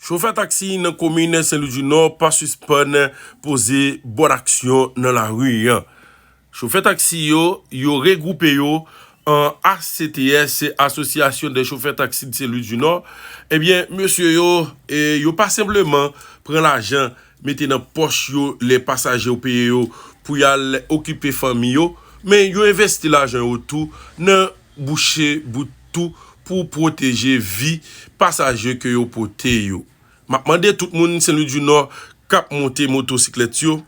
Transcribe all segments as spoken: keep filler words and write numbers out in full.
Chofè taksi nan komin Sen Lwi di Nò pa sispann poze bòn aksyon nan lari an. Chofè taksi yo, yo regwoupe yo an A C T S, Association des Chauffeurs Taxi de Saint-Louis du Nord. Ebyen, mesye yo, e, yo pa senpleman pran lajan mete nan pòch yo lè pasaje yo peye yo pou y al okipe fanmi yo, men yo envesti lajan yo tou nan bouche bout tou pou pwoteje vi pasaje ke yo pote yo. M ap mande tout moun Sen Lwi di Nò k ap monte motosiklèt yo,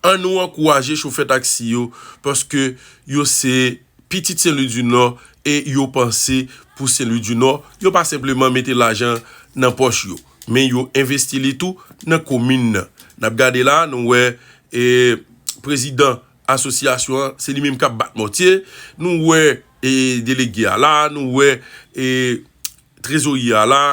ann nou ankouraje chofè taksi yo, paske yo se pitit Sen Lwi di Nò e yo panse pou Sen Lwi di Nò. Yo pa senpleman mete lajan nan pòch yo, men yo envesti li tou nan komin nan. N ap gade la, nou wè, e, prezidan asosyasyon an, se li menm k ap bat mòtye. Nou wè, e, delege a la, nou wè, e, trezorye a la,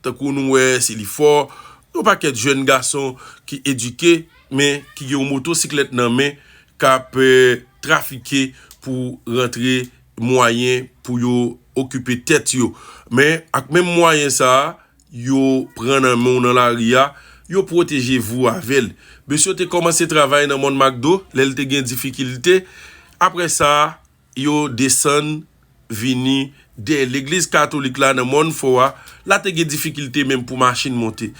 tankou nou wè Selifò, yon pakèt jèn gason ki edike, men ki gen yon motosiklèt nan men, k ap, e, trafike pou rantre mwayen pou yo okipe tèt yo. Men ak menm mwayen sa a, yo pran nan men w nan lari a, yo pwoteje vi w avè l. Mesye yo te kòmanse travay nan Mòn Makdo, lè l te gen difikilte. Apre sa, yo desann vini dèyè legliz katolik la nan Mòn Fò a. La te gen difikilte menm pou machin monte.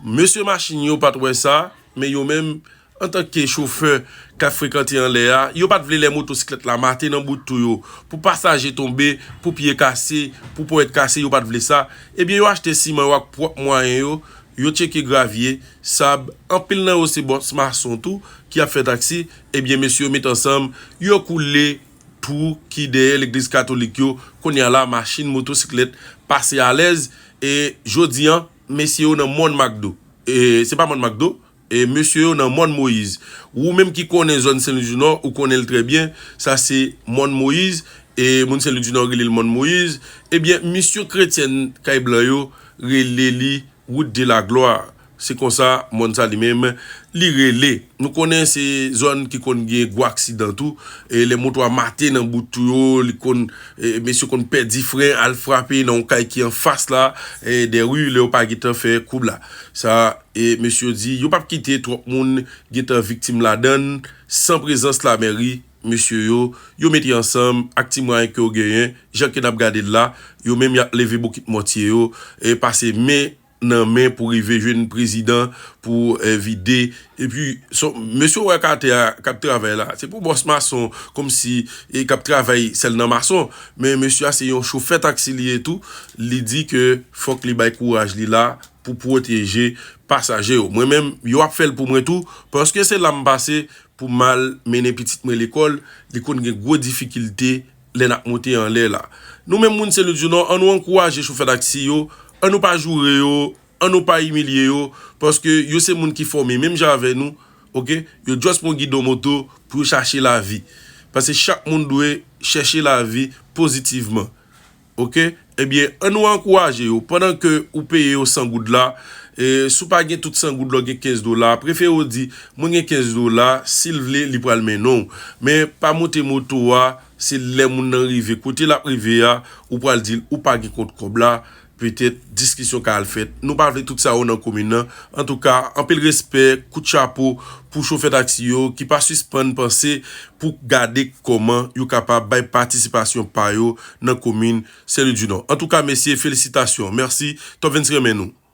Mesye machin yo pa t wè sa, men yo menm, antanke chofè k ap frekante anlè a, yo pa t vle lè motosiklèt la mate nan bout tou yo, pou pasaje tonbe, pou pye kase, pou ponyèt kase, yo pa t vle sa. Ebyen, yo achte siman yo ak pwòp mwayen yo, yo tcheke gravye, sab, anpil nan yo se bòs mason tou, ki ap fè taksi. Ebyen, mesye yo met ansanm, yo koule twou ki dèyè legliz katolik yo. Kounye a la, machin, motosiklèt pase alèz. E jodi an, mesye yo nan Mòn Makdo. E se pa Mòn Makdo, e mesye yo nan Mòn Moyiz. Ou menm ki konnen zòn Sen Lwi di Nò, ou konnen l trè byen. Sa se Mòn Moyiz, e moun Sen Lwi di Nò rele l Mòn Moyiz. Ebyen, misyon kretyèn kay blan yo rele li Wout de la Glwa. Se konsa mòn sa li menm li rele. Nou konnen se zòn ki konn gen gwo aksidan tou. E lè moto a mate nan bout tou yo, li konn, e, mesye konn pèdi fren, al frape nan yon kay ki anfas la, e, dè ri, lè yo pa gentan fè koub la. Sa, e, mesye yo di, yo p ap kite twòp moun gentan viktim ladann, san prezans lamèri, mesye yo, yo mete ansanm ak ti mwayen ke yo genyen, jan ke n ap gade l la, yo menm y ap leve bokit mòtye yo, e pase men nan men pou rive jwenn prezidan pou, e, vide. Epi, son, mesye w wè k atè a, k ap travay la, se pou bòs mason, kòmsi, e, k ap travay sèl nan mason. Men mesye a se yon chofè taksi li ye tou. Li di ke fòk li bay kouraj li la pou pwoteje pasaje yo. Mwen menm, yo ap fè l pou mwen tou, paske se la m pase pou m al mennen pitit mwen lekòl, li konn gen gwo difikilte lè n ap monte anlè la. Nou menm moun Sen Lwi di Nò, ann nou ankouraje chofè taksi yo, ann nou pa joure yo, ann nou pa imilye yo, paske yo se moun ki fòme menm jan avè nou, oke? Yo just pran gidon moto pou yo chache lavi. Paske chak moun dwe chèche lavi pozitivman. Oke? Ebyen, ann nou ankouraje yo. Pandan ke ou peye yo san goud la, e, si w pa gen tout san goud la, w gen kenz dola, prefere w di, mwen gen kenz dola, si l vle, li pral mennen w. Men pa monte moto a, se lè moun nan rive kote l ap rive a, ou pral di l ou pa gen kont kòb la, petèt diskisyon ka al fèt. Nou pa vle tout sa yo nan komin nan. Antouka, anpil respè, kout chapo pou chofè taksi yo ki pa sispann panse pou gade kòman yo kapab bay patisipasyon pa yo nan komin Sen Lwi di Nò. Antouka, mesye, felisitasyon. Mèsi. Top Vince renmen nou.